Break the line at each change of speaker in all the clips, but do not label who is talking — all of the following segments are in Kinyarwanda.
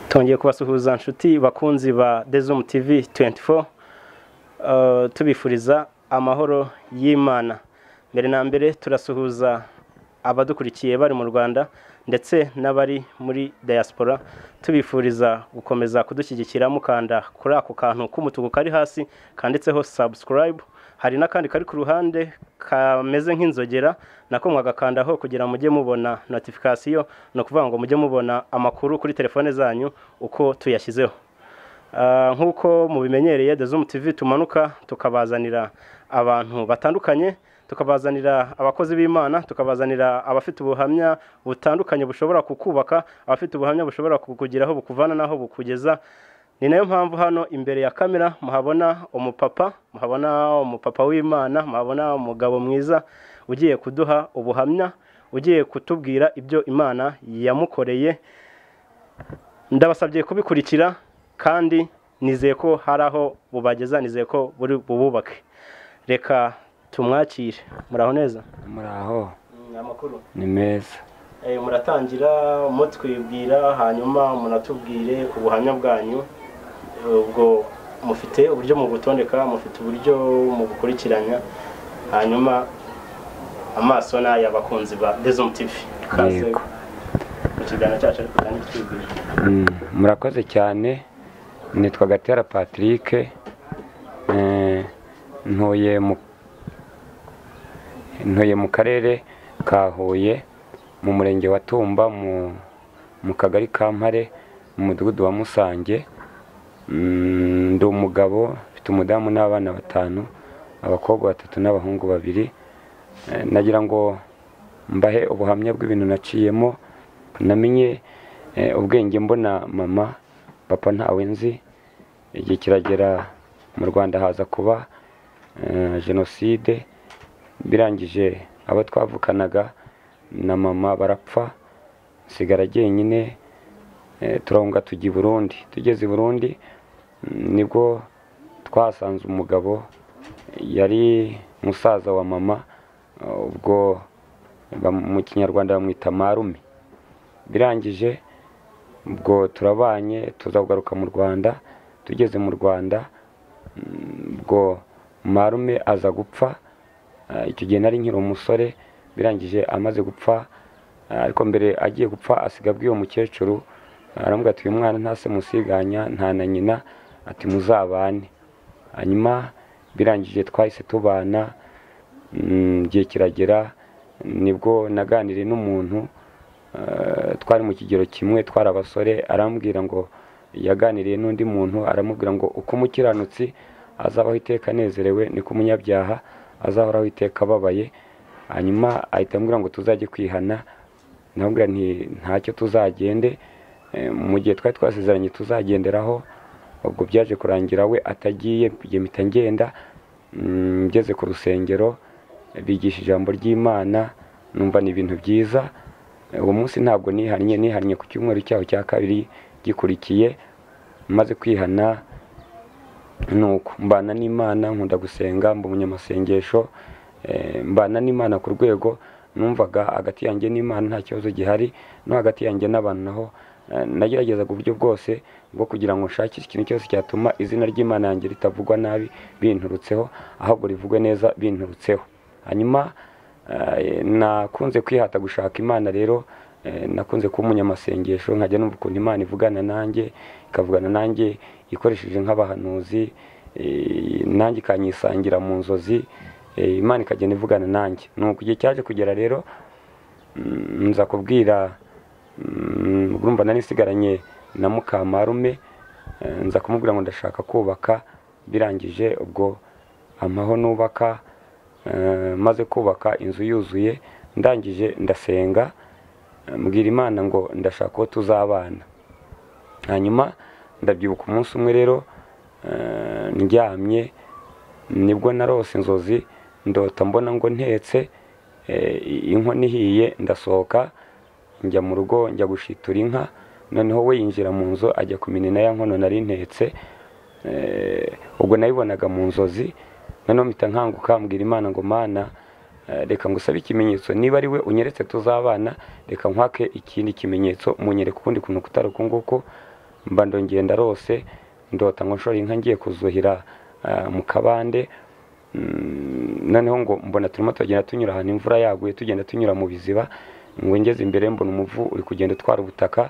Twongeye kubasuhuza nshuti bakunzi ba Dezum TV 24, tubifuriza amahoro y'Imana. Mbere na mbere turasuhuza abadukurikiye bari mu Rwanda ndetse n'abari muri diaspora, tubifuriza gukomeza kudushyigikira mukanda kuri ako kantu k'umutuku kari hasi kanditseho subscribe. Hari n'akandi kari ku ruhande kameze nk'inzogera, nako mwagakandaho kugira mujye mubona notification, no kuvuga ngo mujye mubona amakuru kuri telefone zanyu uko tuyashyizeho. Nk'uko mubimenyereye, Dezum TV tumanuka tukabazanira abantu batandukanye, tukabazanira abakozi b'Imana, tukabazanira abafite ubuhamya butandukanye bushobora kukubaka, abafite ubuhamya bushobora kukugeraho bukuvana naho bukugeza. Ni nayo mpamvu hano imbere ya kamera muhabona umupapa, muhabona umupapa w'Imana, muhabona umugabo mwiza ugiye kuduha ubuhamya, ugiye kutubwira ibyo Imana yamukoreye. Ndabasabye kubikurikira kandi nizeye ko hari aho bubageza, nizeye ko buri bububake. Reka tumwakire. Muraho neza?
Muraho.
Amakuru
ni meza.
Muratangira mutwibwira, hanyuma munatubwire ubuhamya bwanyu. Ubwo mufite uburyo mu butondeka, mufite uburyo mu bukurikiranya, hanyuma amaso n'ay'abakunzi ba Dezum TV. Kaze mu kiganiro cyacu, ariko kandi twibwira.
Murakoze cyane. Nitwa Gatera Patrick, ntuye mu karere ka Huye, mu murenge wa Tumba, mu kagari ka Mpare, mu mudugudu wa Musange. Ndi umugabo, mfite umudamu n'abana batanu, abakobwa batatu n'abahungu babiri. Nagira ngo mbahe ubuhamya bw'ibintu naciyemo. Namenye ubwenge mbona mama, papa ntawe nzi. Igihe kiragera mu Rwanda haza kuba jenoside, birangije abo twavukanaga na mama barapfa, nsigara jyenyine. Turahunga tujya i Burundi. Tugeze i Burundi nibwo twasanze umugabo yari musaza wa mama, ubwo mu Kinyarwanda bamwita marume. Birangije ubwo turabanye, tuzagaruka mu Rwanda. Tugeze mu Rwanda ubwo marume aza gupfa. Icyo gihe nari nkiri umusore. Birangije amaze gupfa, ariko mbere agiye gupfa asiga abwiye umukecuru, aramubwira ati uyu mwana nta se musiganya nta na nyina, ati muzabane. Hanyuma birangije twahise tubana. Igihe kiragera nibwo naganiriye n'umuntu, twari mu kigero kimwe, twari abasore, arambwira ngo yaganiriye n'undi muntu, aramubwira ngo uko umukiranutsi azabaho iteka anezerewe niko umunyabyaha azahoraho iteka ababaye. Hanyuma ahita ambwira ngo tuzajye kwihana. Namubwira nti ntacyo, tuzagende mu gihe twari twasezeranye tuzagenderaho. Ubwo byaje kurangira we atagiye, mpita ngenda. Ngeze ku rusengero bigisha ijambo ry'Imana, numva ni ibintu byiza. Uwo munsi ntabwo nihannye, nihannye ku cyumweru cyaho cya kabiri gikurikiye. Maze kwihana nuko mbana n'Imana, nkunda gusenga, mba umunyamasengesho. Mbana n'Imana ku rwego numvaga hagati yanjye n'Imana nta kibazo gihari, no hagati yanjye n'abantu naho nageragezaga uburyo bwose bwo kugira ngo nshakishe ikintu cyose cyatuma izina ry'Imana yanjye ritavugwa nabi binturutseho, ahubwo rivugwe neza binturutseho. Hanyuma nakunze kwihata gushaka Imana rero, nakunze kuba umunyamasengesho, nkajya numva ukuntu Imana ivugana nanjye, ikavugana nanjye ikoresheje nk'abahanuzi, nanjye ikanyisangira mu nzozi, Imana ikagenda ivugana nanjye. Nuko igihe cyaje kugera rero, nza kubwira, urumva nari nsigaranye na mukamarume, nza kumubwira ngo ndashaka kubaka. Birangije ubwo amaho nubaka, maze kubaka inzu yuzuye, ndangije ndasenga, mbwira Imana ngo ndashaka ko tuzabana. Hanyuma ndabyibuka umunsi umwe rero, ndyamye nibwo narose inzozi, ndota mbona ngo ntetse inkono ihiye, ndasohoka njya mu rugo njya gushitura inka. Noneho we yinjira mu nzu ajya kuminina ya nkono nari ntetse. Ubwo nabibonaga mu nzozi. Noneho mpita nkanguka mbwira Imana ngo Mana, reka ngusabe ikimenyetso, niba ari we unyeretse tuzabana, reka nkwake ikindi kimenyetso, munyereke ukundi kuntu kutari uku nguku. Mba ndongeye ndarose, ndota ngo nshora inka ngiye kuzuhira mu kabande. Noneho ngo mbona turimo tugenda tunyura ahantu imvura yaguye, tugenda tunyura mu biziba, ngo ngeze imbere mbona umuvu uri kugenda utwara ubutaka,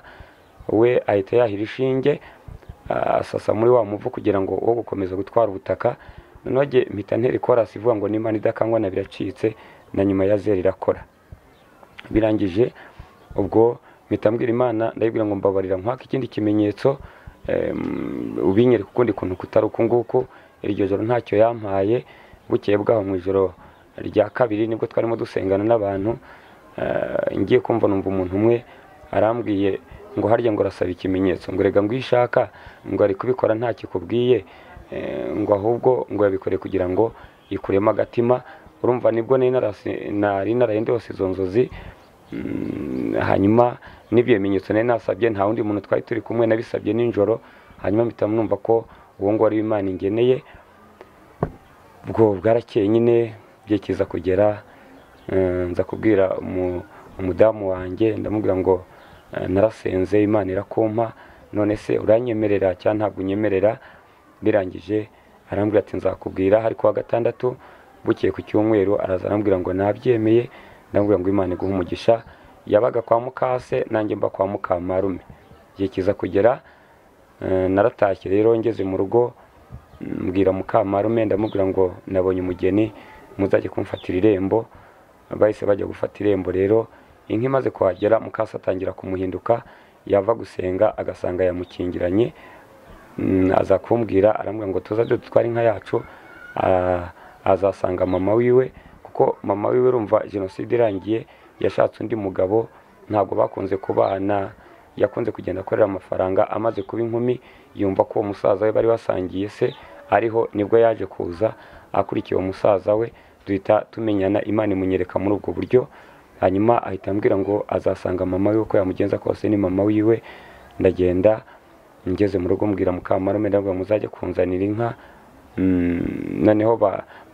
we ahita yahira ishinge asasa muri wa muvu kugira ngo wo gukomeza gutwara ubutaka. Noneho jye mpita ntera ikorasi ivuga ngo n'Imana idakangwa na biracitse, na nyuma ya zeri irakora. Birangije ubwo mpita mbwira Imana, ndayibwira ngo mbabarira nkwaka ikindi kimenyetso, ubinyereka ukundi kuntu kutari uku nguku. Iryo joro ntacyo yampaye. Bukeye bwaho mu ijoro rya kabiri nibwo twarimo dusengana n'abantu, ngiye kumva numva umuntu umwe arambwiye ngo harya ngo arasaba ikimenyetso, ngo rega ngo ishaka ngo ari kubikora nta kikubwiye, ngo ahubwo ngo yabikoreye kugira ngo ikuremo agatima. Urumva nibwo nari narayende hose izo nzozi. Hanyuma n'ibyo bimenyetso nari nasabye, nta wundi muntu twari turi kumwe, nabisabye nijoro. Hanyuma mpita numva ko uwo ngo ari Imana ingeneye. Ubwo bwarakeye nyine igihe kiza kugera, nza kubwira umudamu wanjye, ndamubwira ngo narasenze Imana irakumpa, none se uranyemerera cyangwa ntabwo unyemerera? Birangije arambwira ati nzakubwira. Hari kuwa gatandatu, bukeye ku cyumweru araza arambwira ngo nabyemeye. Ndamubwira ngo Imana iguhe umugisha. Yabaga kwa mukase, nanjye mba kwa mukamarume. Igihe kiza kugera, naratashye rero ngeze mu rugo mbwira mukamarume, ndamubwira ngo nabonye umugeni, muzajye kumfatira irembo. Bahise bajya gufata irembo rero. Inka imaze kuhagera mukase atangira kumuhinduka, yava gusenga agasanga yamukingiranye. Aza kumbwira arambwira ngo tuzajye dutwara inka yacu, azasanga mama wiwe, kuko mama wiwe urumva jenoside irangiye yashatse undi mugabo, ntabwo bakunze kubana, yakunze kugenda akorera amafaranga. Amaze kuba inkumi yumva ko uwo musaza we bari basangiye se ariho, nibwo yaje kuza akurikiye uwo musaza we, duhita tumenyana, Imana imunyereka muri ubwo buryo. Hanyuma ahita ambwira ngo azasanga mama wiwe, uko yamugenza kose ni mama wiwe. Ndagenda ngeze mu rugo mbwira mukamarume, ndabwira muzajye kunzanira inka. Noneho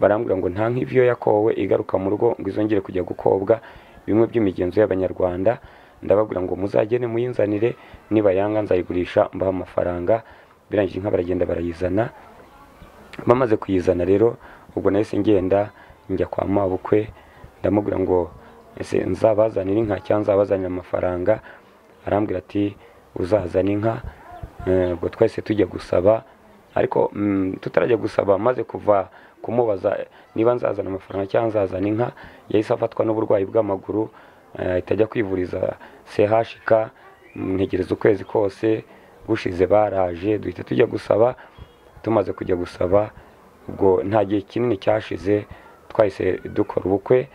barambwira ngo nta nk'ivyo yakowe igaruka mu rugo ngo izongere kujya gukobwa, bimwe by'imigenzo y'Abanyarwanda. Ndababwira ngo muzagene muyinzanire, niba yanga nzayigurisha mbaha amafaranga. Birangije inka baragenda barayizana. Bamaze kuyizana rero ubwo nahise ngenda njya kwa mabukwe, ndamubwira ngo ese nzabazanira inka cyangwa nzabazanira amafaranga? Arambwira ati uzazana inka. Ubwo twese tujya gusaba, ariko tutarajya gusaba maze kuva kumubaza niba nzazana amafaranga cyangwa nzazana inka, yahise afatwa n'uburwayi bw'amaguru, ahita ajya kwivuriza CHK. Ntegereza ukwezi kose gushize baraje, duhita tujya gusaba. Tumaze kujya gusaba ubwo nta gihe kinini cyashize twahise dukora ubukwe.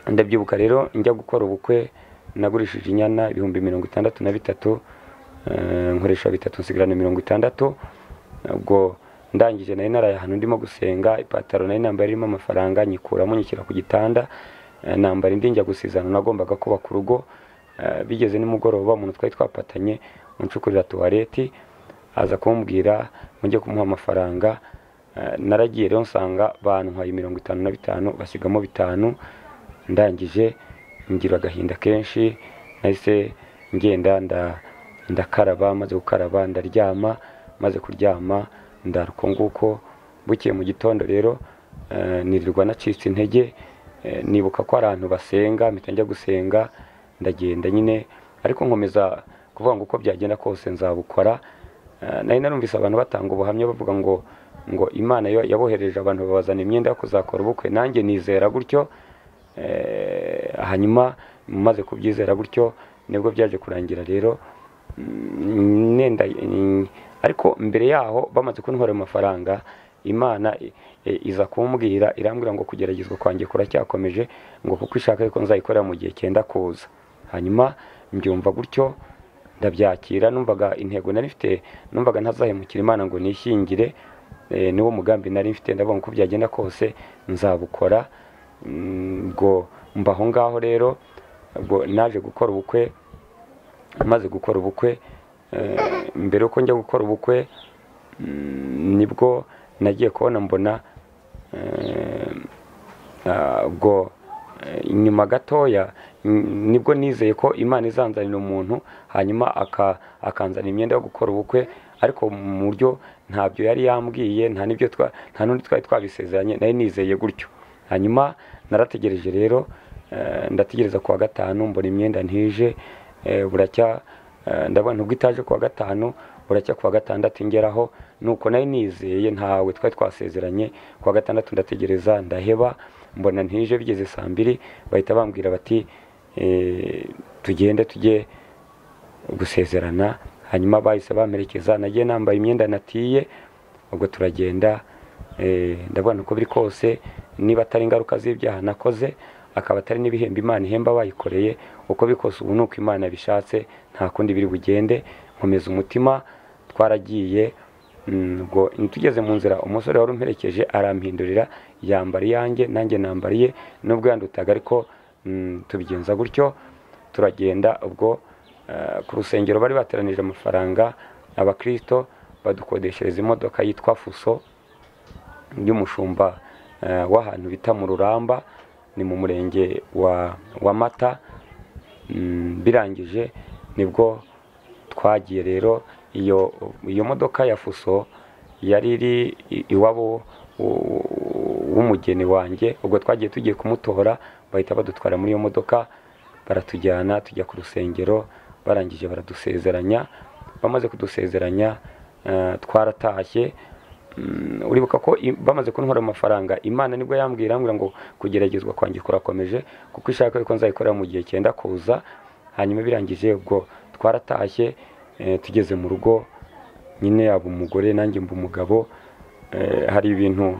Ndabyibuka rero njya gukora ubukwe nagurishije inyana 63,000, nkoresha 3 nsigarana 60. Ubwo ndangije nari naraye ahantu ndimo gusenga, ipataro nari nambaye irimo amafaranga nyikuramo nyishyira ku gitanda, nambara indi njya gusizana, nagombaga kubaka urugo. Bigeze nimugoroba umuntu twari twapatanye uncukurira tuwareti aza kumbwira mujye kumuha amafaranga. Naragiye rero nsanga bantwaye 55 basigamo 5. Ndangije ngira agahinda kenshi, nahise ngenda ndakaraba, maze gukaraba ndaryama, maze kuryama ndaruko nguko. Bukeye mu gitondo rero nirirwa nacitse intege, nibuka ko abantu basenga, mpita njya gusenga, ndagenda nyine, ariko nkomeza kuvuga ngo uko byagenda kose nzabukora. Nari narumvise abantu batanga ubuhamya bavuga ngo Imana yabohereje abantu babazana imyenda yo kuzakora ubukwe, nanjye nizera gutyo. Hanyuma maze kubyizera gutyo nibwo byaje kurangira rero nenda. Ariko mbere yaho bamaze kuntwara amafaranga, Imana iza kumbwira irambwira ngo kugeragezwa kwanjye kuracyakomeje, ngo kuko ishaka yuko nzayikorera mu gihe cyenda kuza. Hanyuma mbyumva gutyo ndabyakira, numvaga intego nari mfite, numvaga ntazahemukira Imana ngo nishyingire, niwo mugambi nari mfite, ndavuga ngo uko byagenda kose nzabukora. Ngo mbaho ngaho rero ubwo naje gukora ubukwe. Maze gukora ubukwe, mbere uko njya gukora ubukwe nibwo nagiye kubona mbona ubwo Nyuma gatoya nibwo nizeye ko Imana izanzanira umuntu, hanyuma akanzanira imyenda yo gukora ubukwe, ariko mu buryo ntabyo yari yambwiye, nta n'ibyo nta n'undi twari twabisezeranye, nari nizeye gutyo. Hanyuma narategereje rero, ndategereza kuwa gatanu mbona imyenda ntije, buracya, ndabona ubwo itaje kuwa gatanu, buracya kuwa gatandatu ingeraho. Nuko nari nizeye, ntawe twari twasezeranye. Kuwa gatandatu ndategereza ndaheba, mbona ntije. Bigeze saa 2 bahita bambwira bati tugende tujye gusezerana. Hanyuma bahise bamperekeza, nagiye nambaye imyenda natiye. Ubwo turagenda, ndabona uko biri kose niba atari ingaruka z'ibyaha nakoze, akaba atari n'ibihembo Imana ihemba bayikoreye, uko bikose ubu nuko Imana bishatse, nta kundi biri bugende. Nkomeza umutima, twaragiye. Ubwo tugeze mu nzira, umusore wari umperekeje arampindurira, yambara iyanjye nanjye nambariye, nubwo yandutaga ariko tubigenza gutyo turagenda. Ubwo ku rusengero bari bateranije amafaranga, abakristo badukodeshereza imodoka yitwa Fuso y'umushumba w'ahantu bita mu Ruramba, ni mu murenge wa Mata. Birangije nibwo twagiye rero. Iyo modoka ya Fuso yari iri iwabo w'umugeni wanjye. Ubwo twagiye tugiye kumutora, bahita badutwara muri iyo modoka, baratujyana tujya ku rusengero. Barangije baradusezeranya. Bamaze kudusezeranya, twaratashye. Uribuka ko bamaze kuntwara amafaranga, Imana nibwo yambwira ngo kugeragezwa kwanjye kurakomeje, kuko ishaka ko nzayikorera mu gihe cyenda kuza. Hanyuma birangije ubwo twaratashye, tugeze mu rugo nyine yaba umugore nanjye mba umugabo. Hari ibintu,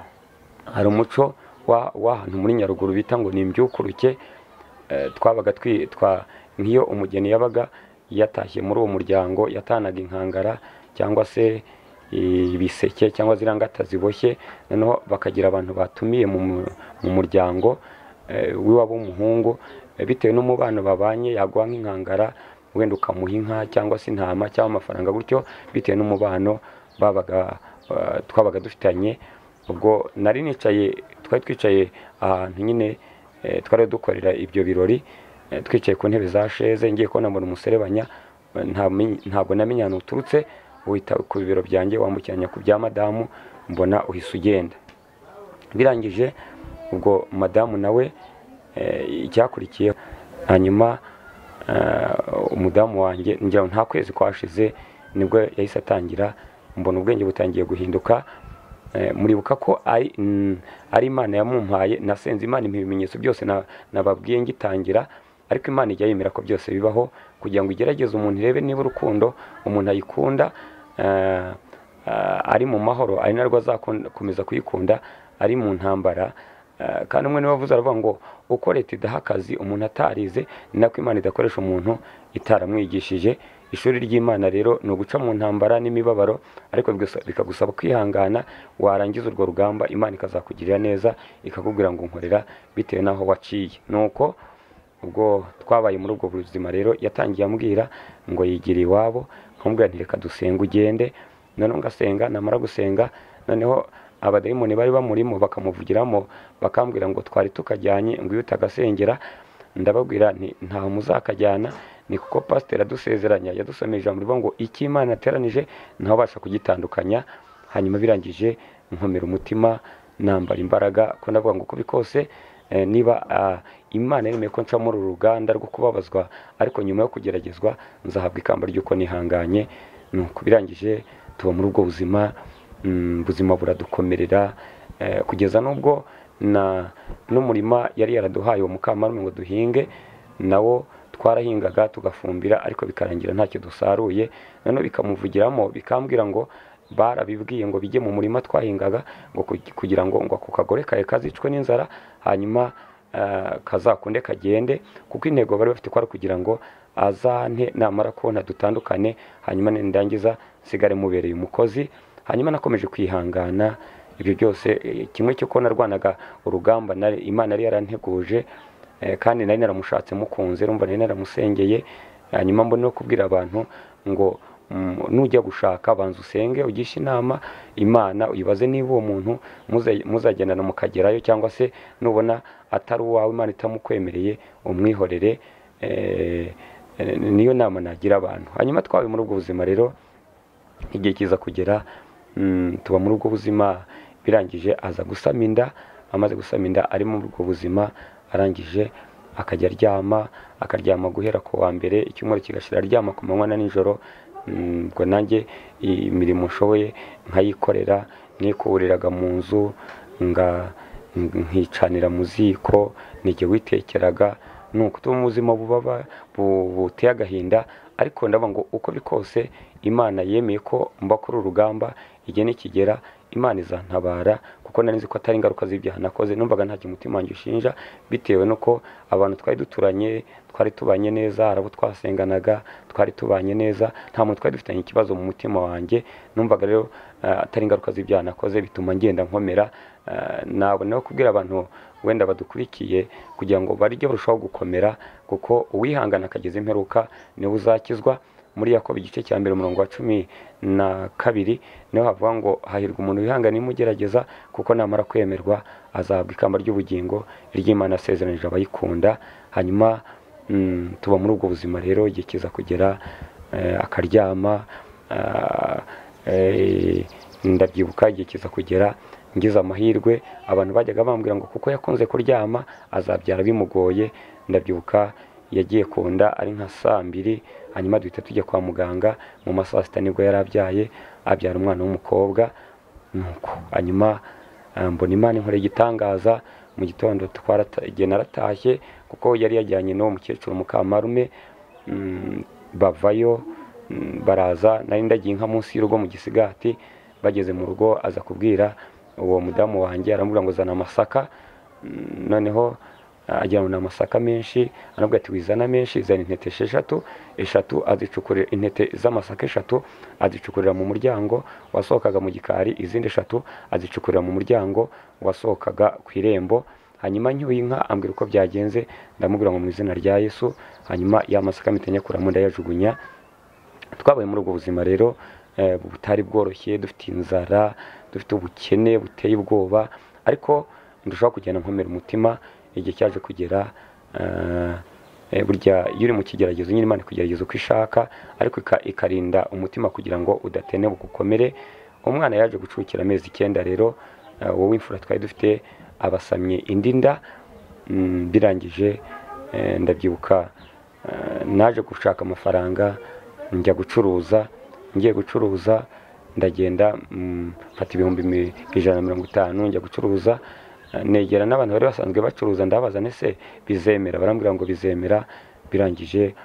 hari umuco w'ahantu muri Nyaruguru bita ngo ni imbyukuruke. Twabaga nk'iyo umugeni yabaga yatashye muri uwo muryango, yatanaga inkangara cyangwa se ibiseke cyangwa ziriya ngata ziboshye, noneho bakagira abantu batumiye mu muryango w'iwabo w'umuhungu, bitewe n'umubano babanye, yaguha nk'inkangara wenda ukamuha inka cyangwa se intama cyangwa amafaranga gutyo, bitewe n'umubano babaga twabaga dufitanye. Ubwo nari nicaye, twari twicaye ahantu nyine twari dukorera ibyo birori, twicaye ku ntebe za sheze, ngiye kubona mbona umuserebanya, ntabwo namenye ahantu uturutse, uhita ku bibero byanjye wambukiranya ku bya madamu, mbona uhise ugenda. Birangije ubwo madamu nawe icyakurikiye, hanyuma umudamu wanjye ngira nta kwezi kwashize nibwo yahise atangira, mbona ubwenge butangiye guhinduka. Muribuka ko ari Imana yamumpaye, nasenze Imana impa ibimenyetso byose nababwiye ngitangira, ariko Imana ijya yemera ko byose bibaho kugira ngo igerageze umuntu, irebe niba urukundo umuntu ayikunda ari mu mahoro, ari narwo azakomeza kuyikunda ari mu ntambara. Kandi umwe niwe wavuze aravuga ngo uko leta idaha akazi umuntu atarize, ni nako Imana idakoresha umuntu itaramwigishije. Ishuri ry'Imana rero ni uguca mu ntambara n'imibabaro, ariko bikagusaba kwihangana, warangiza urwo rugamba Imana ikazakugirira neza, ikakubwira ngo nkorera bitewe n'aho waciye. Nuko ubwo twabaye muri ubwo buzima rero, yatangiye ambwira ngo yigire iwabo, nkamubwira nti reka dusenge ugende. Noneho ngasenga, namara gusenga noneho abadayimoni bari bamurimo bakamuvugiramo, bakambwira ngo twari tukajyanye, ngo iyo utagasengera. Ndababwira nti ntaho muzakajyana, ni kuko pasiteri adusezeranya yadusomeye ijambo rivuga ngo icyo Imana yateranije ntawabasha kugitandukanya. Hanyuma birangije nkomera umutima, nambara imbaraga, ko ndavuga ngo uko biri kose niba Imana yemeye ko nca muri uru ruganda rwo kubabazwa, ariko nyuma yo kugeragezwa nzahabwa ikamba ry'uko nihanganye. Nuko birangije tuba muri ubwo buzima, buzima buradukomerera, kugeza n'ubwo n'umurima yari yaraduhaye uwo mukamarume ngo duhinge, nawo twarahingaga tugafumbira, ariko bikarangira ntacyo dusaruye. Noneho bikamuvugiramo bikambwira ngo barabibwiye ngo bijye mu murima twahingaga, ngo kugira ngo ako kagore kawe kazicwe n'inzara, hanyuma kazakunde kagende, kuko intego bari bafite kwari kugira ngo azante namara kubona dutandukane, hanyuma nindangiza nsigare mubereye umukozi. Hanyuma nakomeje kwihangana ibyo byose, kimwe cyo ko narwanaga urugamba Imana yari yaranteguje, kandi nari naramushatse mukunze, urumva nari naramusengeye. Hanyuma mbona no kubwira abantu ngo Nujya gushaka banza usenge, ugishe inama Imana, uyibaze niba uwo muntu muzagendana mukagerayo, cyangwa se nubona atari uwawe Imana itamukwemereye umwihorere. Niyo nama nagira abantu. Hanyuma twabaye muri ubwo buzima rero, igihe kiza kugera, tuba muri ubwo buzima. Birangije aza gusama inda, amaze gusama inda ari muri ubwo buzima, arangije akajya aryama, akaryama guhera ku wa mbere, icyumweru kigashira aryama ku manywa na nijoro. Ubwo nanjye imirimo nshoboye nkayikorera, nikuburiraga mu nzu, nkicanira mu ziko, nijye witekeraga. Nuko tuba mu buzima bubaba buteye agahinda, ariko ndavuga ngo uko biri kose Imana yemeye ko mba kuri uru rugamba, igihe nikigera Imana izantabara, kuko nari nzi ko atari ingaruka z'ibyaha nakoze. Numvaga ntacyo umutima wanjye ushinja, bitewe nuko abantu twari duturanye twari tubanye neza, hari abo twasenganaga twari tubanye neza, nta muntu twari dufitanye ikibazo mu mutima wanjye. Numvaga rero atari ingaruka z'ibyaha nakoze, bituma ngenda nkomera. Nabona kubwira abantu wenda badukurikiye kugira ngo barye barushaho gukomera, kuko uwihangana akageza imperuka niwe uzakizwa. Muri Yakobo igice cya mbere umurongo wa 12 niho havuga ngo hahirwa umuntu wihangana imugerageza, kuko namara kwemerwa azahabwa ikamba ry'ubugingo ry'Imana yasezeranije abayikunda. Hanyuma tuba muri ubwo buzima rero, igihe kiza kugera akaryama. Ndabyibuka igihe kiza kugera ngize amahirwe, abantu bajyaga bambwira ngo kuko yakunze kuryama azabyara bimugoye. Ndabyibuka yagiye kunda ari nka saa 2, hanyuma duhita tujya kwa muganga mu ma saa 6 nibwo yarabyaye, abyara umwana w'umukobwa. Nuko hanyuma mbona Imana inkora igitangaza. Mu gitondo igihe naratashye, kuko yari yajyanye n'uwo mukecuru Mukamarume, bavayo baraza, nari ndagiye inka munsi y'urugo mu gisigati. Bageze mu rugo aza kubwira uwo mudamu wanjye, aramubwira ngo zana amasaka. Noneho agira ngo ni amasaka menshi, aramubwira ati wizana menshi, zana intete eshatu, azicukurira intete z'amasaka 3 azicukurira mu muryango wasohokaga mu gikari, izindi 3 azicukurira mu muryango wasohokaga ku irembo. Hanyuma ncyuye inka ambwira uko byagenze, ndamubwira ngo mu izina rya Yesu. Hanyuma ya masaka mpita nyakuramo ndayajugunya. Twabaye muri ubwo buzima rero butari bworoshye, dufite inzara, dufite ubukene buteye ubwoba, ariko ndushaho kugenda nkomera umutima. Igihe cyaje kugera, burya iyo uri mu kigeragezo nyine Imana ikugerageza uko ishaka, ariko ikarinda umutima kugira ngo udatenebuka ukomere. Umwana yaje gucukira amezi 9 rero, wowe imfura twari dufite abasamye indi nda. Birangije ndabyibuka naje gushaka amafaranga njya gucuruza. Ngiye gucuruza ndagenda mfata 150,000 njya gucuruza. Negera n'abantu bari basanzwe bacuruza, ndabaza nese bizemera, barambwira ngo bizemera. Birangije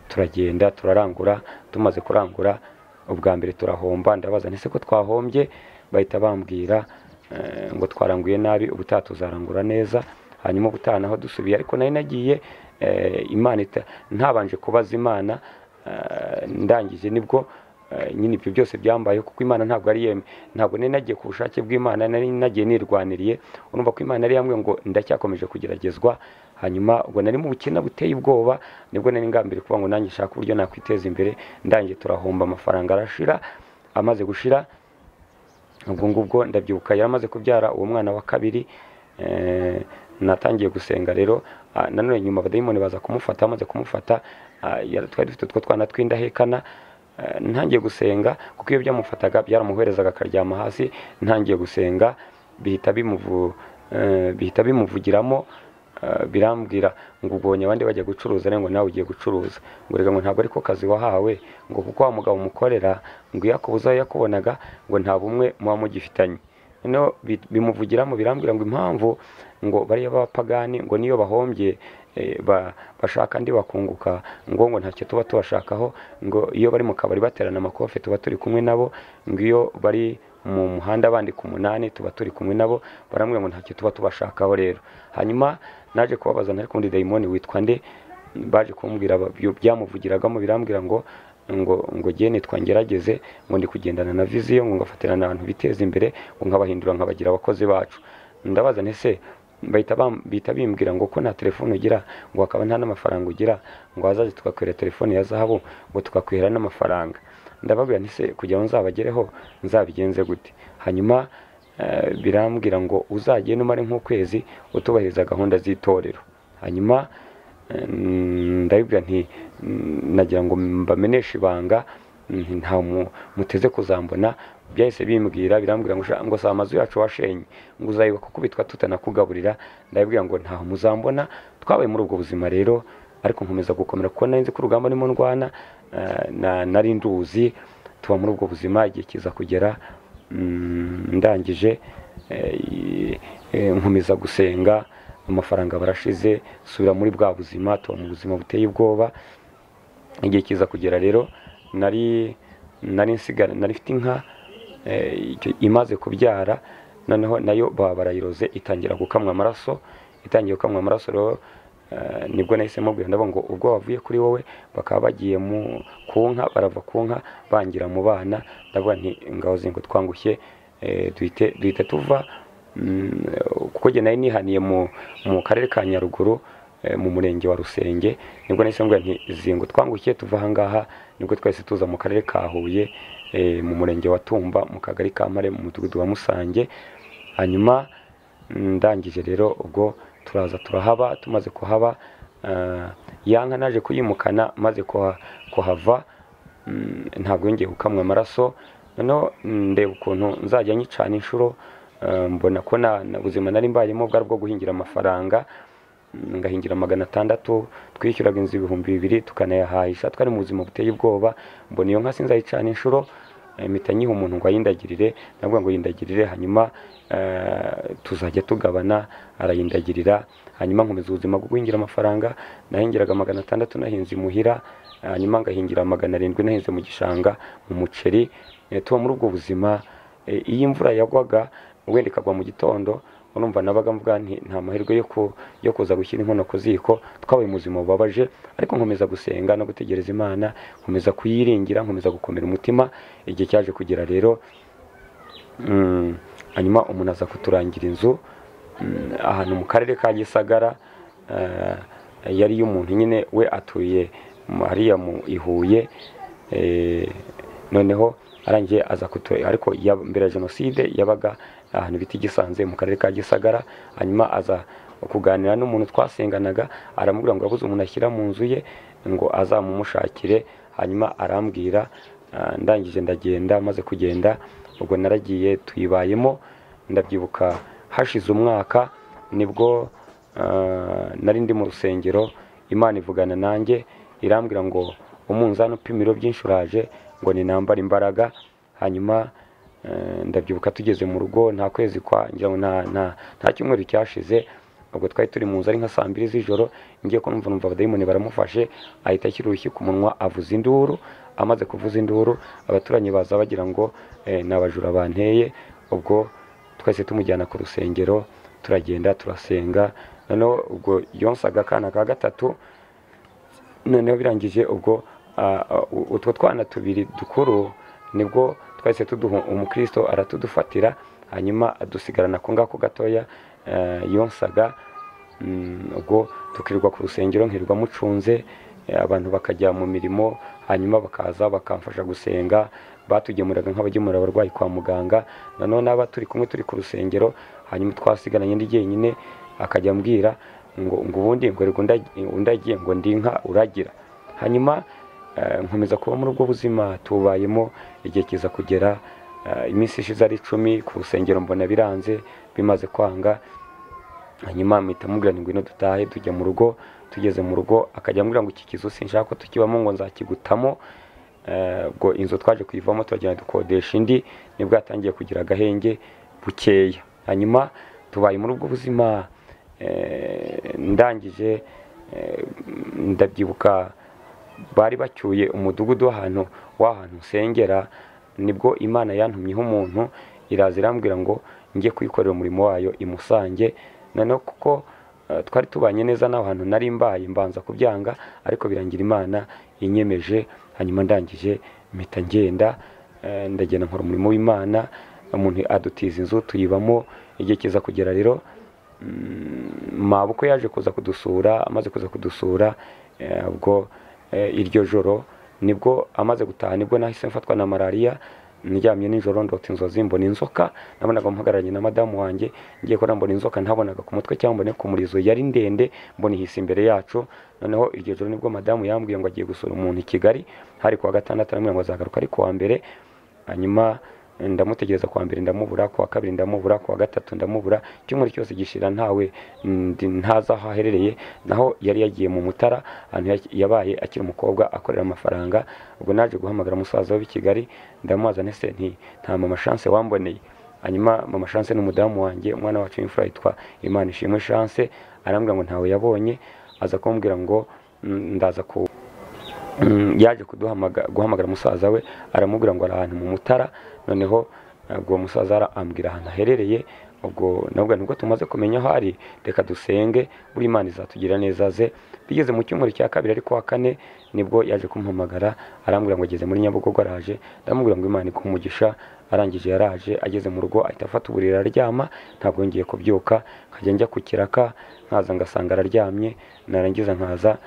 turagenda turarangura, tumaze kurangura ubwa mbere turahomba. Ndabaza nese ko twahombye, bahita bambwira ngo twaranguye nabi, ubutaha tuzarangura neza. Hanyuma ubutaha naho dusubiye, ariko nari nagiye Imana ntabanje kubaza Imana. Ndangije nibwo nyine ibyo byose byambaye, kuko Imana ntabwo ari yeme, ntabwo nari nagiye ku bushake bw'Imana, nari nagiye nirwaniriye. Urumva ko Imana yari yambwiye ngo ndacyakomeje kugeragezwa. Hanyuma ubwo nari mu bukene buteye ubwoba, nibwo nari ngambiriye kuvuga ngo nanjye nshaka uburyo nakwiteza imbere. Ndangiye turahomba, amafaranga arashira. Amaze gushira ubwo ngubwo ndabyibuka yaramaze kubyara uwo mwana wa kabiri. Natangiye gusenga rero. Nanone nyuma abadayimoni baza kumufata, amaze kumufata twari dufite utwo twana tw'indahekana. Ntangiye gusenga, kuko iyo byamufataga byaramuherezaga akaryama hasi. Ntangiye gusenga bihita bimuvugiramo, birambwira ngo ubonye abandi bajya gucuruza ngo nawe ugiye gucuruza, ngo rega ngo ntabwo ariko kazi wahawe, ngo kuko wa mugabo umukorera ngo yakubuza yakubonaga ngo nta bumwe muba mugifitanye. Noneho bimuvugiramo birambwira ngo impamvu ngo bariya b'abapagani ngo niyo bahombye bashaka andi bakunguka, ngo ntacyo tuba tubashakaho, ngo iyo bari mu kabari baterana amakofe tuba turi kumwe nabo, ngo iyo bari mu muhanda bandika 8 tuba turi kumwe nabo, barambwira ngo ntacyo tuba tubashakaho rero. Hanyuma naje kubabaza ntari kundi dayimoni witwa nde, baje kumbwira byamuvugiragamo birambwira ngo ngo giye nitwa ngerageze, ngo ndi kugendana na viziyo, ngo ngafatirana abantu biteza imbere, ngo nkabahindura nkabagira abakozi bacu. Ndabaza nti se bahita bimbwira ngo ko nta telefone ugira, ngo akaba nta n'amafaranga ugira, ngo hazaze tukakwera telefone ya zahabu, ngo tukakwera n'amafaranga. Ndababwira nti se kugira ngo nzabagereho nzabigenze gute? Hanyuma birambwira ngo uzagende umare nk'ukwezi utubahiriza gahunda z'itorero. Hanyuma ndabibwira nti nagira ngo mbameneshe ibanga, nta muteze kuzambona. Byahise bimbwira, birambwira ngo si amazu yacu washenye, ngo uzayibuka kukubitwa tutanakugaburira. Ndabibwira ngo ntaho muzambona. Twabaye muri ubwo buzima rero, ariko nkomeza gukomera kuko nari nzi ko urugamba ndimo ndwana nari nduzi. Tuba muri ubwo buzima, igihe kiza kugera, ndangije nkomeza gusenga, amafaranga barashize, subira muri bwa buzima, tuba mu buzima buteye ubwoba. Igihe kiza kugera rero, nari nsigara, nari mfite inka imaze kubyara, noneho nayo baba barayiroze itangira gukamwa amaraso. Itangiye gukamwa amaraso rero, nibwo nahise mubwira ndabona ngo ubwo bavuye kuri wowe bakaba bagiye ku nka, barava ku nka bangira mu bana. Ndavuga nti ngaho zingo twangushye, duhite tuva, kuko jye nari nihaniye mu karere ka Nyaruguru, mu murenge wa Rusenge. Nibwo nahise mubwira nti zingo twangushye tuva aha ngaha. Nibwo twese tuza mu karere ka Huye, mu murenge wa Tumba, mu kagari ka Mpare, mu mudugudu wa Musange. Hanyuma ndangije rero ubwo turaza turahaba. Tumaze kuhaba, ya nka naje kuyimukana, maze kuhava ntabwo yongeye gukamwa amaraso. Noneho ndeba ukuntu nzajya nyicana inshuro, mbona ko na buzima nari mbayemo bwari bwo guhingira amafaranga, ngahingira 600, twishyuraga inzu 2000 tukanayahahisha. Twari mu buzima buteye ubwoba. Mbona iyo nka sinzayicana inshuro, mpita nyiha umuntu ngo ayindagirire. Ndavuga ngo yindagirire, hanyuma tuzajya tugabana. Arayindagirira, hanyuma nkomeza ubuzima bwo guhingira amafaranga. Nahingiraga 600 nahinze imuhira, hanyuma ngahingira 700 nahinze mu gishanga mu muceri. Tuba muri ubwo buzima. Iyo imvura yagwaga wenda ikagwa mu gitondo, urumva nabaga mvuga nti nta mahirwe yo kuza gushyira inkono ku ziko. Twabaye muzima bubabaje, ariko nkomeza gusenga no gutegereza Imana, nkomeza kuyiringira, nkomeza gukomera umutima. Igihe cyaje kugera rero, hanyuma umuntu aza kuturangira inzu ahantu mu karere ka Gisagara, yari y'umuntu nyine we atuye hariya mu Huye. Noneho arangiye aza kutu, ariko mbere ya jenoside yabaga ahantu bita Gisanze mu karere ka Gisagara. Hanyuma aza kuganira n'umuntu twasenganaga, aramubwira ngo yabuze umuntu ashyira mu nzu ye ngo azamumushakire. Hanyuma arambwira, ndangije ndagenda. Maze kugenda ubwo naragiye tuyibayemo. Ndabyibuka hashize umwaka nibwo nari ndi mu rusengero, Imana ivugana nanjye irambwira ngo umunzani upima ibiro byinshi uraje, ngo ninambara imbaraga. Hanyuma ndabyibuka tugeze mu rugo, nta kwezi kwa ngira ngo nta cyumweru cyashize, ubwo twari turi mu nzu ari nka saa 2 z'ijoro, ngiye ko numva abadayimoni baramufashe, ahita ashyira urushyi ku munwa avuza induru. Amaze kuvuza induru, abaturanyi baza bagira ngo ni abajura banteye. Ubwo twese tumujyana ku rusengero, turagenda turasenga. Noneho ubwo yonsaga akana ka gatatu. Noneho birangije ubwo utwo twana tubiri dukuru nibwo twese tuduha umukristo aratudufatira, hanyuma adusigarana ko ngako gatoya yonsaga. Ubwo tukirirwa ku rusengero, nkirirwa mucunze, abantu bakajya mu mirimo, hanyuma bakaza bakamfasha gusenga. Batugemuraga nk'abagemura abarwayi kwa muganga. Nanone aba turi kumwe turi ku rusengero, hanyuma twasigaranye ndi jyenyine, akajya ambwira ngo ubundi ngo undagiye ngo ndi inka uragira. Hanyuma nkomeza kuba muri ubwo buzima tubayemo. Igihe kiza kugera, iminsi ishize ari 10 ku rusengero mbona biranze, bimaze kwanga. Hanyuma mpita mubwira ngo ngwino dutahe. Tujya mu rugo. Tugeze mu rugo akajya ambwira ngo iki kizu sinshaka ko tukibamo, ngo nzakigutamo. Ubwo inzu twaje kuyivamo turagenda dukodesha indi, nibwo yatangiye kugira agahenge bukeya. Hanyuma tubaye muri ubwo buzima. Ndangije ndabyibuka bari bacyuye umudugudu w'ahantu nsengera, nibwo Imana yantumyeho umuntu iraza irambwira ngo njye kuyikorera umurimo wayo imusange. Noneho kuko twari tubanye neza n'aho hantu nari mbaye, mbanza kubyanga, ariko birangira Imana inyemeje. Hanyuma ndangije mpita ngenda, ndagenda nkora umurimo w'Imana. Umuntu adutiza inzu tuyibamo. Igihe kiza kugera rero, mabukwe yaje kuza kudusura. Amaze kuza kudusura, ubwo iryo joro Nibwo amaze gutaha nibwo nahise mfatwa na malaria, ndyamye nijoro ndota inzozi mbona inzoka, nabonaga mpagararanye na madamu wanjye, ngiye kubona mbona inzoka ntabonaga ku mutwe cyangwa mbone ku murizo, yari ndende, mbona ihise imbere yacu. Noneho iryo joro nibwo madamu yambwiye ngo agiye gusura umuntu i Kigali, hari kuwa gatandatu, aramubwira ngo azagaruka ari kuwa mbere. Hanyuma ndamutegereza kuwa mbere ndamubura, kuwa kabiri ndamubura, kuwa gatatu ndamubura, icyumweru cyose gishira ntawe ntazi aho aherereye. Naho yari yagiye mu Mutara, ahantu yabaye akiri umukobwa akorera amafaranga. Ubwo naje guhamagara musaza we i Kigali, ndamubaza nti ese nti nta mama Chance wamboneye? Hanyuma mama Chance ni umudamu wanjye, umwana wacu w'imfura yitwa Imana Ishimwe Chance, arambwira ngo ntawe yabonye. Aza kumbwira ngo ndaza ku yaje guhamagara musaza we, aramubwira ngo ari ahantu mu Mutara. Noneho ubwo musaza ambwira ahantu aherereye. Ubwo nabwo nibwo tumaze kumenya aho ari, reka dusenge buri Imana izatugira neza ze. Bigeze mu cyumweru cya kabiri ariko wa kane nibwo yaje kumpamagara, arambwira ngo ageze muri Nyabugogo araje. Ndamubwira ngo Imana ikumugisha. Arangije yaraje, ageze mu rugo ahita afata uburiri araryama, ntabwo ngiye kubyuka, nkajya njya ku kiraka nkaza ngasanga araryamye, narangiza nkaza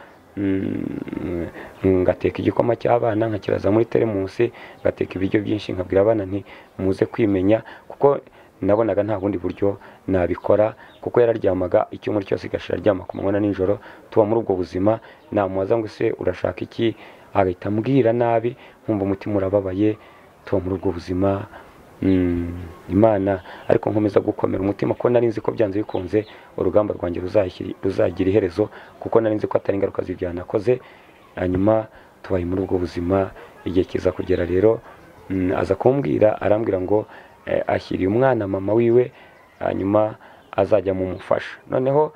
ngateka igikoma cy'abana nkakiraza muri teremusi, ngateka ibiryo byinshi, nkabwira abana nti muze kwimenya, kuko nabonaga nta bundi buryo nabikora, kuko yararyamaga icyumweru cyose gashira aryama ku manywa na nijoro. Tuba muri ubwo buzima, namubaza ngo se urashaka iki, agahita ambwira nabi, nkumva umutima urababaye. Tuba muri ubwo buzima. Imana ariko nkomeza gukomera umutima, ko nari nzi ko byanze bikunze urugamba rwanjye ruzagira iherezo, kuko nari nzi ko atari ingaruka z'ibyaha nakoze. Hanyuma tubaye muri ubwo buzima, igihe kiza kugera rero aza kumbwira, arambwira ngo ashyiriye umwana mama wiwe, hanyuma azajya mumufasha. Noneho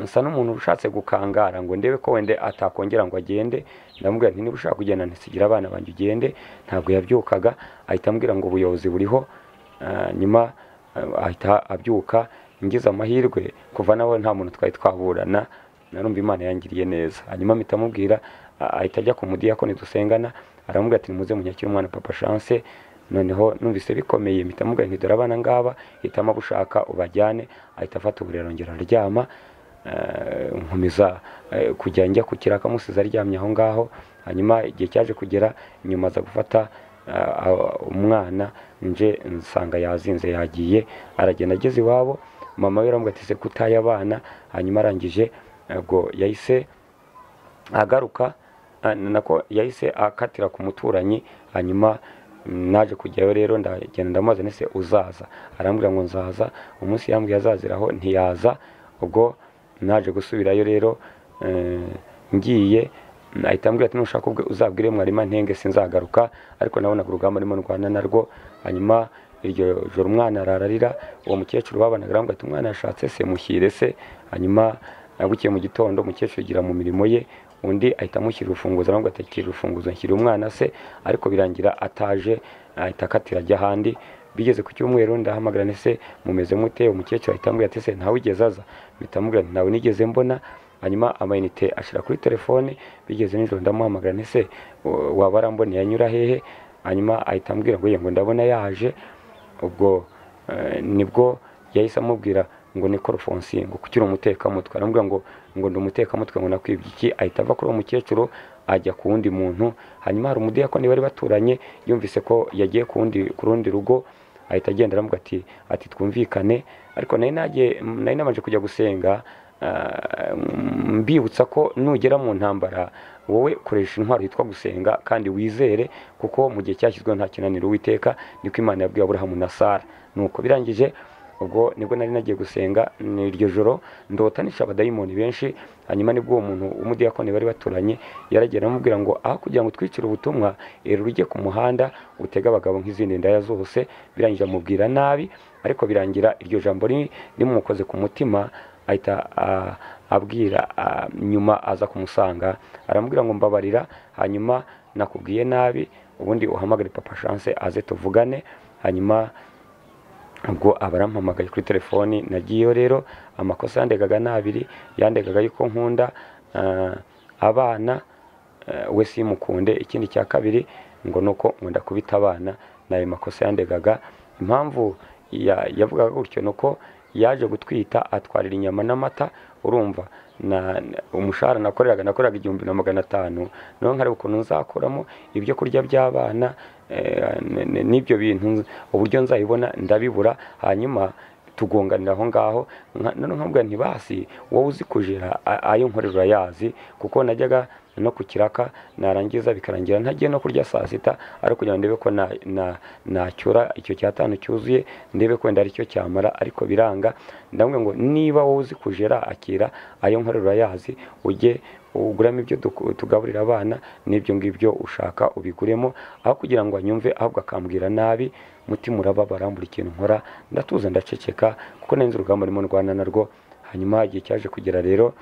nsa n'umuntu ushatse gukangara ngo ndebe ko wende atakongera ngo agende. Ndamubwira nti niba ushaka kugenda ntisigira abana banjye ugende. Ntabwo yabyukaga, ahita ambwira ngo ubuyobozi buriho. Nyuma ahita abyuka. Ngize amahirwe kuva nawe nta muntu twari twaburana, narumva Imana yangiriye neza. Hanyuma mpita mubwira, ahita ajya ku mudiyakoni dusengana, aramubwira ati nimuze munyakire umwana papa Chance. Noneho numvise bikomeye, mpita mubwira nti dore abana ngaba, hitamo abo ushaka ubajyane. Ahita afata uburiri arongera araryama. Nkomeza kujya njya ku kiraka musize aryamye aho ngaho. Hanyuma igihe cyaje kugera nyuma aza gufata umwana, nje nsanga yazinze yagiye, aragenda ageze iwabo. Mama we aramubwira ati se kutaye abana? Hanyuma arangije ubwo yahise agaruka, nako yahise akatira ku muturanyi. Hanyuma naje kujyayo rero, ndagenda ndamubaza nti se uzaza? Arambwira ngo nzaza. Umunsi yambwiye azaziraho ntiyaza. Ubwo naje gusubirayo rero, ngiye ahita ambwira ati nushaka ubwe uzabwire mwarimu ntenge sinzagaruka, ariko nabonaga urugamba arimo ndwana narwo. Hanyuma iryo joro umwana arararira, uwo mukecuru babanaga arambwira ati umwana yashatse se mushyire se. Hanyuma bukiye mu gitondo umukecuru yigira mu mirimo ye, undi ahita amushyira urufunguzo, aramubwira ati akira urufunguzo nshyira umwana se, ariko birangira ataje, ahita akatira ajya ahandi. Bigeze ku cyumweru ndahamagara nti se mumeze mute? Umukecuru ahita ambwira ati se ntawe wigeze aza? Mpita mubwira nti ntawe nigeze mbona. Hanyuma amayinite ashira kuri telefone. Bigeze nijoro ndamuhamagara nti se waba aramboneye anyura hehe? Hanyuma ahita ambwira ngo ye ngo ndabona yaje. Ubwo nibwo yahise amubwira ngo ni Alphonse ngo kuki uri umutekamutwe? Aramubwira ngo ndi umutekamutwe ngo nakwibye iki? Ahita ava kuri uwo mukecuru ajya ku wundi muntu. Hanyuma hari umudiyakoni bari baturanye, yumvise ko yagiye ku rundi rugo, ahita agenda aramubwira ati twumvikane. Ariko nari nabanje kujya gusenga, mbibutsa ko nugera mu ntambara wowe koresha intwaro yitwa gusenga kandi wizere, kuko mu gihe cyashyizweho nta kinaniro Uwiteka, niko Imana yabwiye Aburahamu na Sara. Nuko birangije ubwo nibwo nari nagiye gusenga iryo joro, ndota nisha abadayimoni benshi. Hanyuma nibwo uwo muntu w'umudiyakoni bari baturanye yaragenda amubwira ngo aho kugira ngo twicire ubutumwa, ero ujye ku muhanda utege abagabo nk'izindi ndaya zose. Birangije amubwira nabi, ariko birangira iryo jambo rimukoze ku mutima, ahita abwira nyuma aza kumusanga aramubwira ngo mbabarira, hanyuma nakubwiye nabi, ubundi uhamagare papa Chance aze tuvugane. Hanyuma ubwo abarampamagaye kuri telefoni, nagiyeyo rero. Amakosa yandegaga nabiri, yandegaga yuko nkunda abana we simukunde, ikindi cya kabiri ngo nuko nkunda kubita abana. Nayo makosa yandegaga. Impamvu yavugaga gutyo nuko Yaje gutwita atwarira inyama n'amata. Urumva umushahara nakoreraga 1500, noneho nkareba ukuntu nzakuramo ibyo kurya by'abana n'ibyo bintu, uburyo nzayibona ndabibura. Hanyuma tugonganira aho ngaho, none nkabwira nti basi wowe uzi kujera ayo nkorera urayazi, kuko najyaga no ku kiraka narangiza bikarangira ntagiye no kurya saa sita, ariko kugira ngo ndebe ko nacyura icyo cyatanu cyuzuye, ndebe ko wenda aricyo cyamara, ariko biranga. Ndamubwira ngo niba wowe uzi kujera akira ayo nkorera urayazi, ujye uguramo ibyo tugaburira abana n'ibyo ngibyo ushaka ubiguremo, aho kugira ngo anyumve ahubwo akambwira nabi. Mutima urababara, buri kintu nkora ndatuza ndaceceka, kuko nari nzi urugamba ndimo ndwana narwo. Hanyuma igihe cyaje kugera rero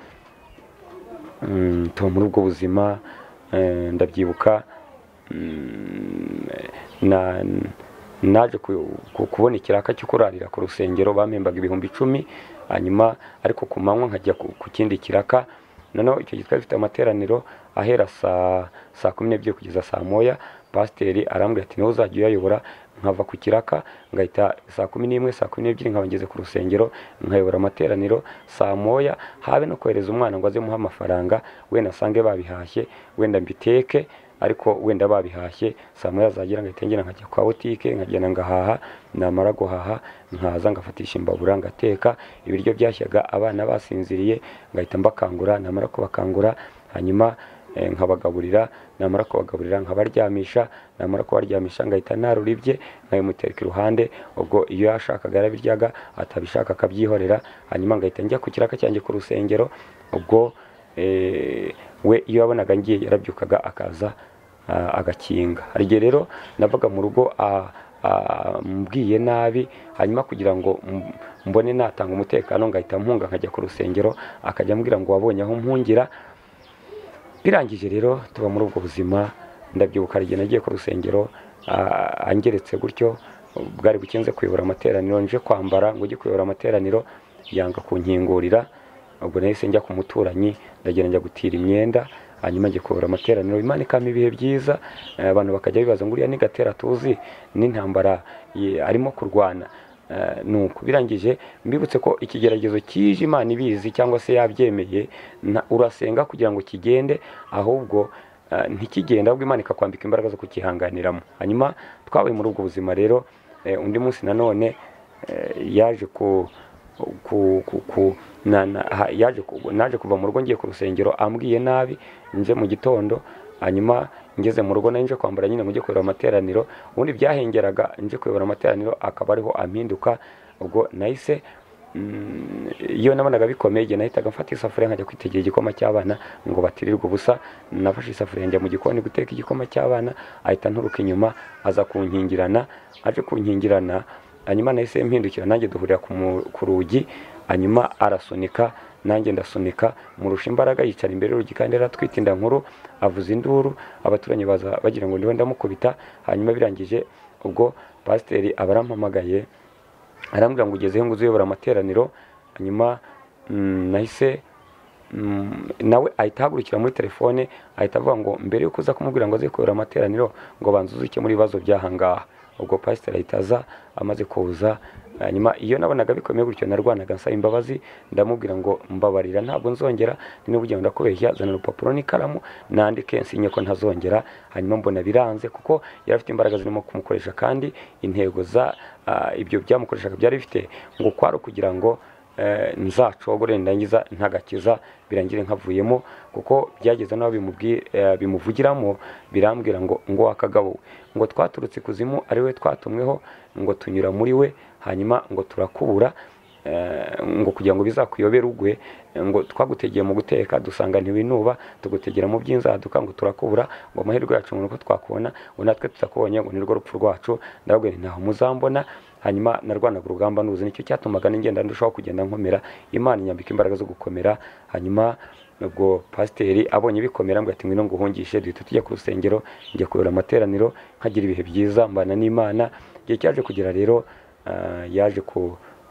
tuba muri ubwo buzima. Ndabyibuka naje kubona ikiraka cyo kurarira ku rusengero, bampembaga 10,000, hanyuma ariko ku manywa nkajya ku kindi kiraka. Noneho icyo gihe twari dufite amateraniro ahera saa 12 kugeza saa 1. Pasiteri arambwira ati niwe uzajya uyayobora. Nkava ku kiraka ngahita saa 11, saa 12 nkaba ngeze ku rusengero nkayobora amateraniro saa 1, habe no kohereza umwana ngo aze muhe amafaranga, wenda asange babihashye, wenda mbiteke, ariko wenda babihashye. Saa 1 azagera ngahita ngenda nkajya kwa butike, nkagenda ngahaha, namara guhaha nkaza ngafatisha imbabura ngateka ibiryo byashyaga abana basinziriye, ngahita mbakangura, namara kubakangura hanyuma nkabagaburira, namara kubagaburira nkabaryamisha, namara kubaryamisha ngahita narura ibye nkabimutereka iruhande. Ubwo iyo yashakaga yarabiryaga, atabishaka akabyihorera. Hanyuma ngahita njya ku kiraka cyanjye ku rusengero. Ubwo we iyo yabonaga ngiye yarabyukaga akaza agakinga. Hari igihe rero navaga mu rugo mbwiye nabi, hanyuma kugira ngo mbone natanga umutekano ngahita mpunga nkajya ku rusengero, akajya ambwira ngo wabonye aho mpungira. Birangije rero tuba muri ubwo buzima. Ndabyibuka igihe nagiye ku rusengero angeretse gutyo, bwari bukinze kuyobora amateraniro, nje kwambara ngo ujye kuyobora amateraniro yanga kunkingurira. Ubwo nahise njya ku muturanyi, ndagenda njya gutira imyenda, hanyuma njya kuyobora amateraniro. Imana ikampa ibihe byiza, abantu bakajya bibaza ngo uriya ni Gatera tuzi n'intambara arimo kurwana. Nuko birangije mbibutse ko ikigeragezo kije Imana ibizi cyangwa se yabyemeye, urasenga kugira ngo kigende, ahubwo ntikigenda, ahubwo Imana ikakwambika imbaraga zo kukihanganiramo. Hanyuma twabaye muri ubwo buzima rero. Undi munsi nanone yaje naje kuva mu rugo ngiye ku rusengero ambwiye nabi, nje mu gitondo. Hanyuma ngeze mu rugo nje kwambara nyine mujye kuyobora amateraniro, ubundi byahengeraga nje kuyobora amateraniro akaba ariho ampinduka. Ubwo nahise iyo nabonaga bikomeye igihe nahitaga mfata isafuriya nkajya kwitegera igikoma cy'abana ngo batirirwe ubusa. Nafashe isafuriya njya mu gikoni guteka igikoma cy'abana, ahita nturuka inyuma aza kunkingirana, aje kunkingirana. Hanyuma nahise mpindukira nanjye duhurira ku rugi, hanyuma arasunika nanjye ndasunika, murusha imbaraga, yicara imbere y'urugi kandi yaratwite inda nkuru, avuza induru, abaturanyi baza bagira ngo ndiho ndamukubita. Hanyuma birangije ubwo pasiteri abarampamagaye arambwira ngo ugezeho ngo uzuyobora amateraniro. Hanyuma nahise nawe ahita ahagurukira muri telefone, ahita avuga ngo mbere yuko uza kumubwira ngo aze kuyobora amateraniro ngo banza uzuke muri ibibazo by'ahangaha. Ubwo pasiteri ahita aza, amaze kuza hanyuma iyo nabonaga bikomeye gutyo narwanaga nsaba imbabazi, ndamubwira ngo mbabarira ntabwo nzongera, n'ubugira ndakubeshya, zana urupapuro n'ikaramu nandike nsinye ko ntazongera. Hanyuma mbona biranze kuko yari afite imbaraga zirimo kumukoresha, kandi intego za ibyo byamukoreshaga byari bifite ngo kwari kugira ngo nzacogore ndangiza ntagakiza birangire nkavuyemo, kuko byageze naho bimuvugiramo birambwira ngo wakagabo ngo twaturutse kuzimu ari we twatumweho, ngo tunyura muri we, hanyuma ngo turakubura, ngo kugira ngo bizakuyobere ugwe, ngo twagutegeye mu guteka dusanga ntiwinuba, tugutegera mu by'inzaduka ngo turakubura, ngo amahirwe yacu ngo twakubona, ngo natwe tutakubonye ngo nirwo rupfu rwacu. Ndababwira nti ntaho muzambona. Hanyuma narwanaga urugamba nuzi, nicyo cyatumaga ningenda ndushaho kugenda nkomera, Imana inyambika imbaraga zo gukomera. Hanyuma ubwo pasiteri abonye bikomera ngo ati ngwino nguhungishe, duhita tujya ku rusengero, njya kuyobora amateraniro, nkagira ibihe byiza mbana n'Imana. Igihe cyaje kugera rero yaje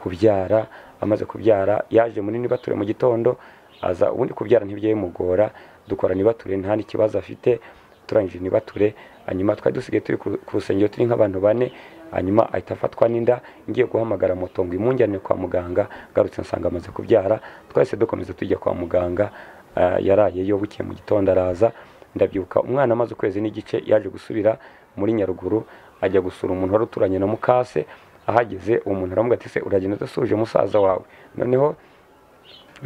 kubyara, amaze kubyara yaje muri nibature mu gitondo, aza ubundi kubyara ntibyemugora, dukora nibature nta n'ikibazo afite, turangije nibature. Hanyuma twari dusigaye turi ku rusengero turi nk'abantu bane, Hanyuma ahita afatwa n'inda, ngiye guhamagara moto ngo imunjyane kwa muganga, ngarutse nsanga amaze kubyara. Twahise dukomeza tujya kwa muganga, yarayeyo, bukeye mu gitondo araza. Ndabyibuka umwana amaze ukwezi n'igice yaje gusubira muri Nyaruguru, ajya gusura umuntu wari uturanye na mukase. Ahageze uwo muntu aramubwira ati se uragenda udasuje musaza wawe? Noneho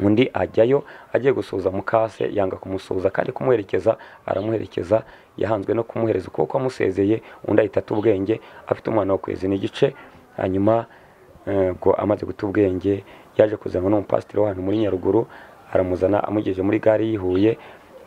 undi ajyayo agiye gusuhuza mukase, yanga kumusuhuza kandi kumuherekeza aramuherekeza, yahanzwe no kumuhereza ukuboko amusezeye. Undi ahita ata ubwenge afite umwana w'ukwezi n'igice. Hanyuma ubwo amaze guta ubwenge yaje kuzanwa n'umupasiteri w'ahantu muri Nyaruguru, aramuzana amugejeje muri gare y'i Huye.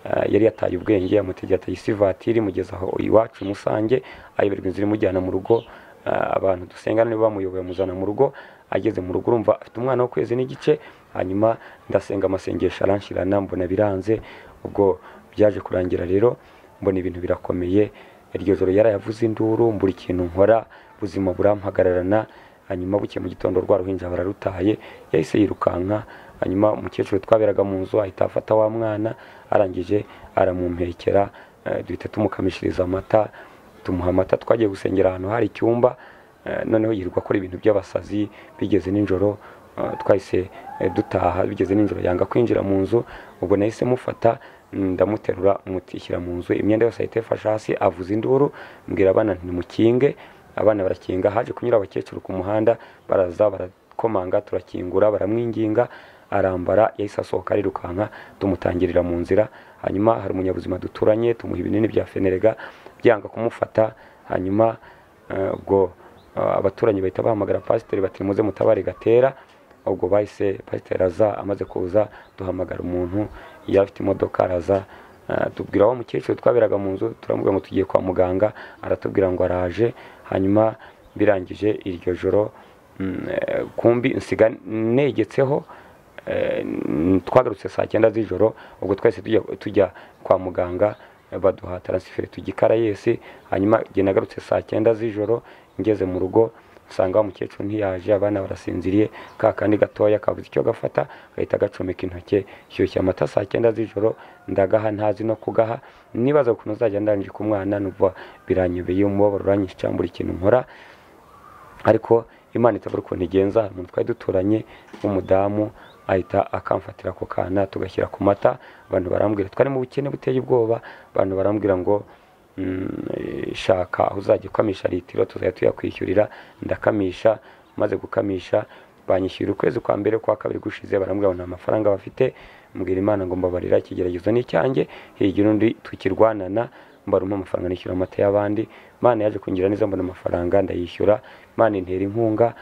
Yari yataye ubwenge, amutegera tagisi vatiri imugeza aho iwacu i Musange, ayoberwa inzira imujyana mu rugo. Abantu dusengana nibo bamuyoboye amuzana mu rugo. Ageze mu rugo urumva afite umwana w'ukwezi n'igice. Hanyuma ndasenga amasengesho aranshirana, mbona biranze. Ubwo byaje kurangira rero mbona ibintu birakomeye. Iryo joro yarayavuze induru, mbura ikintu nkora, ubuzima burampagararana. Hanyuma bukeye mu gitondo rwa ruhinja bararutaye, yahise yirukanka. Hanyuma umukecuru twaberaga mu nzu ahita afata wa mwana, arangije aramumpekera, duhita tumukamishiriza amata, tumuha amata. Twagiye gusengera ahantu hari icyumba, noneho yirirwa akora ibintu by'abasazi. Bigeze nijoro twahise dutaha, bigeze nijoro yanga kwinjira mu nzu. Ubwo nahise mufata ndamuterura mutishyira mu nzu, imyenda yose ahita ifasha hasi, avuza induru, mbwira abana nti nimukinge. Abana barakinga. Haje kunyura abakecuru ku muhanda, baraza barakomanga, turakingura, baramwinginga, arambara, yahise asohoka arirukanka, tumutangirira mu nzira. Hanyuma hari umunyabuzima duturanye, tumuha ibinini bya Fenerega, byanga kumufata. Hanyuma ubwo abaturanyi bahita bahamagara pasiteri bati muze mutabare Gatera. Ubwo bahise pasiteri aza, amaze kuza duhamagara umuntu yari afite imodoka araza, tubwira wa mukecuru twaberaga mu nzu, turamubwira ngo tugiye kwa muganga, aratubwira ngo araje. Hanyuma birangije iryo joro kumbi nsiga negetseho. Twagarutse saa 9 z'ijoro. Ubwo twese tujya kwa muganga, baduha transfert tujya i Karayesi. Hanyuma njye nagarutse saa 9 z'ijoro, ngeze mu rugo nsanga wa mukecuru ntiyaje, abana barasinziriye, ka kandi gatoya kabuze icyo gafata, gahita gacomeka intoke, shyushya amata saa 9 z'ijoro, ndagaha ntazi no kugaha. Nibaza ukuntu nzajya ndangije ku mwana, numva biranyobeye, umubabaro uranyishe, mbura ikintu nkora. Ariko Imana itabura ukuntu igenza. Hari umuntu twari duturanye w'umudamu ahita akamfatira ako kana tugashyira ku mata. Abantu barambwira, twari mu bukene buteye ubwoba, abantu barambwira ngo shaka aho uzajya ukamisha litiro tuzajya tuyakwishyurira. Ndakamisha, maze gukamisha banyishyura ukwezi kwa mbere, kwa kabiri gushize barambwira ngo nta mafaranga bafite. Mbwira Imana ngo mbabarira, ikigeragezo ni icyanjye, higira undi tukirwanana, mbaruma amafaranga nishyura amata y'abandi. Imana yaje kungira neza, mbona amafaranga ndayishyura, Imana intera inkunga.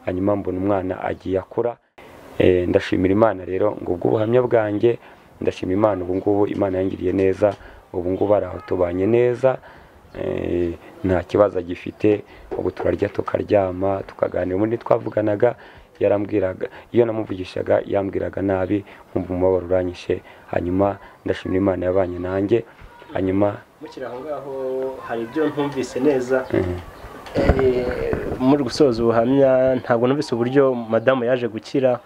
Hanyuma mbona umwana agiye akura. Ndashimira Imana rero ngo ubwo buhamya bwanjye, ndashima Imana ubu ngubu Imana yangiriye neza, ubu ngubu ari aho tubanye neza, nta kibazo agifite. Ubu turarya tukaryama tukaganira. Ubundi twavuganaga yarambwiraga, iyo namuvugishaga yambwiraga nabi, nkumva umubabaro uranyishe. Hanyuma ndashimira Imana yabanye nanjye. Hanyuma
mukiri aho ngaho hari ibyo ntumvise neza muri gusoza ubuhamya. Ntabwo numvise uburyo madamu yaje gukira,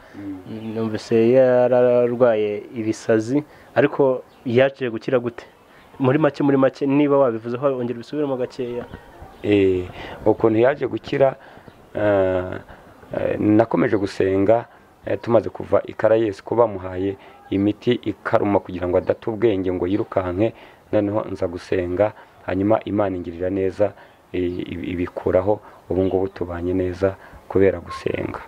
numvise yararwaye ibisazi, ariko yaje gukira gute? Muri make niba wabivuzeho ongera ubisubiremo gakeya.
Ukuntu yaje gukira, nakomeje gusenga. Tumaze kuva i Karayesi ko bamuhaye imiti ikaruma kugira ngo adata ubwenge ngo yirukanke, noneho nza gusenga. Hanyuma Imana ingirira neza, ibikuraho. Ubu ngubu tubanye neza kubera gusenga.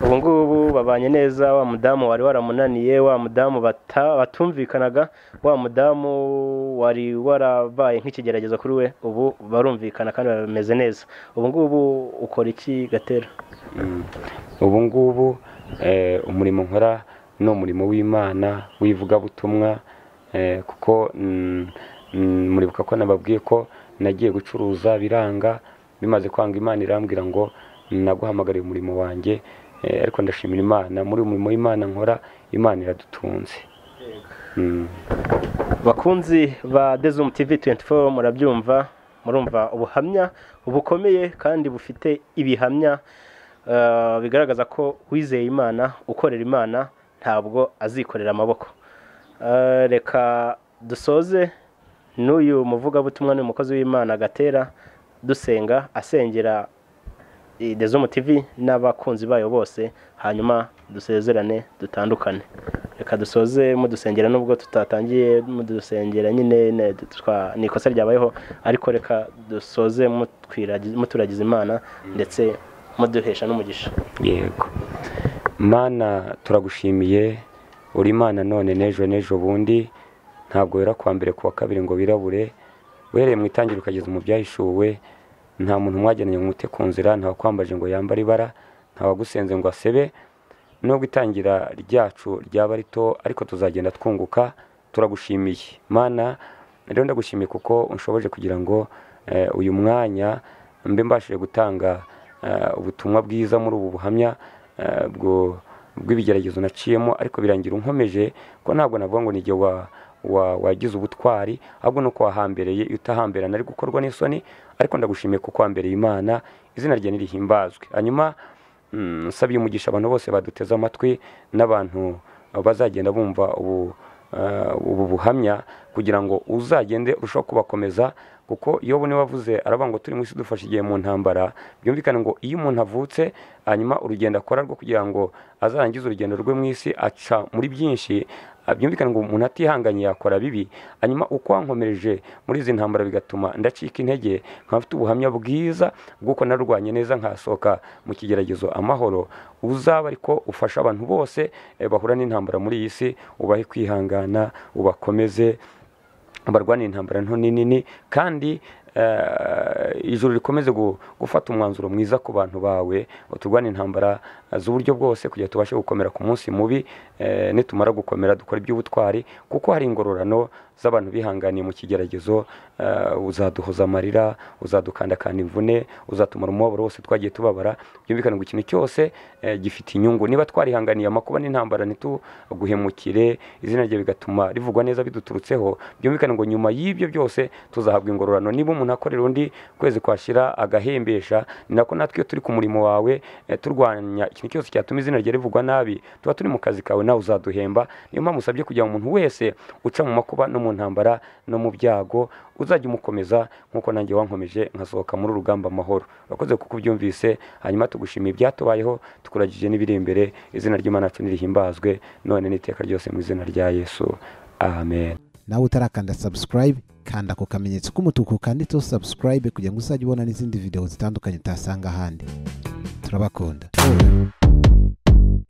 Ubu ngubu babanye neza. Wa mudamu wari waramunaniye, wa mudamu batumvikanaga, wa mudamu wari warabaye nk'ikigeragezo kuri we, ubu barumvikana kandi bameze neza. Ubu ngubu ukora iki Gatera?
Ubu ngubu umurimo nkora ni umurimo w'Imana w'ivugabutumwa, kuko muribuka ko nababwiye ko nagiye gucuruza biranga, bimaze kwanga Imana irambwira ngo naguhamagariye umurimo wanjye. Ariko ndashimira Imana, muri umurimo w'Imana nkora Imana iradutunze.
Bakunzi ba Dezum TV 24, murabyumva, murumva ubuhamya bukomeye kandi bufite ibihamya bigaragaza ko wizeye Imana, ukorera Imana ntabwo azikorera amaboko. Reka dusoze n'uyu muvugabutumwa, ni umukozi w'Imana Gatera, dusenga, asengera The Zoom TV n'abakunzi bayo bose, hanyuma dusezerane dutandukane. Reka dusoze mudusengera, nubwo tutatangiye mudusengera nyine ni ikosa ryabayeho, ariko reka dusoze muturagiza Imana ndetse muduhesha n'umugisha.
Yego Mana, turagushimiye, uri Imana none n'ejo n'ejo bundi, ntabwo wera kuwa mbere kuwa kabiri ngo wirabure, uhereye mu itangiriro ukageza mu byahishuwe, nta muntu mwagenanye ngo umute ku nzira, nta wakwambaje ngo yambare ibara, nta wagusenze ngo asebe. Nubwo itangira ryacu ryaba rito, ariko tuzagenda twunguka. Turagushimiye Mana, rero ndagushimiye kuko unshoboje kugira ngo uyu mwanya mbe mbashije gutanga ubutumwa bwiza muri ubu buhamya bw'ibigeragezo naciyemo, ariko birangira unkomeje, ko ntabwo navuga ngo nijye wagize ubutwari, ahubwo nuko wahambereye. Iyo utahambera nari gukorwa n'isoni, ariko ndagushimiye kuko wambereye Imana, izina rye nirihimbazwe. Hanyuma nsabye umugisha abantu bose baduteze amatwi n'abantu bazagenda bumva ubu buhamya, kugira ngo uzagende urushaho kubakomeza, kuko Yobu niwe wavuze aravuga ngo turi mu isi dufashe igihe mu ntambara. Byumvikane ngo iyo umuntu avutse, hanyuma urugendo akora rwo kugira ngo azarangize urugendo rwe mu isi aca muri byinshi. Byumvikane ngo umuntu atihanganye yakora bibi. Hanyuma uko wankomereje muri izi ntambara bigatuma ndacika intege, nkaba mfite ubuhamya bwiza bw'uko narwanye neza nkasohoka mu kigeragezo amahoro, uzaba ariko ufasha abantu bose bahura n'intambara muri iyi si, ubahe kwihangana, ubakomeze barwane intambara nto n'inini, kandi ijuru rikomeze gufata umwanzuro mwiza ku bantu bawe, uturwane intambara z'uburyo bwose kugira tubashe gukomera ku munsi mubi. Nitumara gukomera dukora iby'ubutwari, kuko hari ingororano z'abantu bihanganiye mu kigeragezo. Uzaduhoza amarira, uzadukandakanda imvune, uzatumara umubabaro wose twagiye tubabara. Byumvikane ngo ikintu cyose gifite inyungu. Niba twarihanganiye amakuba n'intambara ntituguhemukire, izina rye bigatuma rivugwa neza biduturutseho, byumvikane ngo nyuma y'ibyo byose tuzahabwa ingororano. Niba umuntu akorera undi kwezi kwashira agahembesha, ni nako natwe iyo turi ku murimo wawe turwanya ikintu cyose cyatuma izina rye rivugwa nabi, tuba turi mu kazi kawe, nawe uzaduhemba. Niyo mpamvu usabye kugira ngo umuntu wese uca mu makuba no mu ntambara no mu byago uzajya umukomeza, nkuko nanjye wankomeje nkasohoka muri urugamba amahoro. Urakoze kuko ubyumvise, hanyuma tugushimiye ibyatubayeho, tukuragije n'ibiri imbere. Izina ry'Imana yacu nirihimbazwe none n'iteka ryose, mu izina rya Yesu, amen.
Nawe utarakanda subscribe, kanda ku kamenyetso k'umutuku kanditseho subscribe kugira ngo uzajye ubona n'izindi video zitandukanye utasanga ahandi. Turabakunda.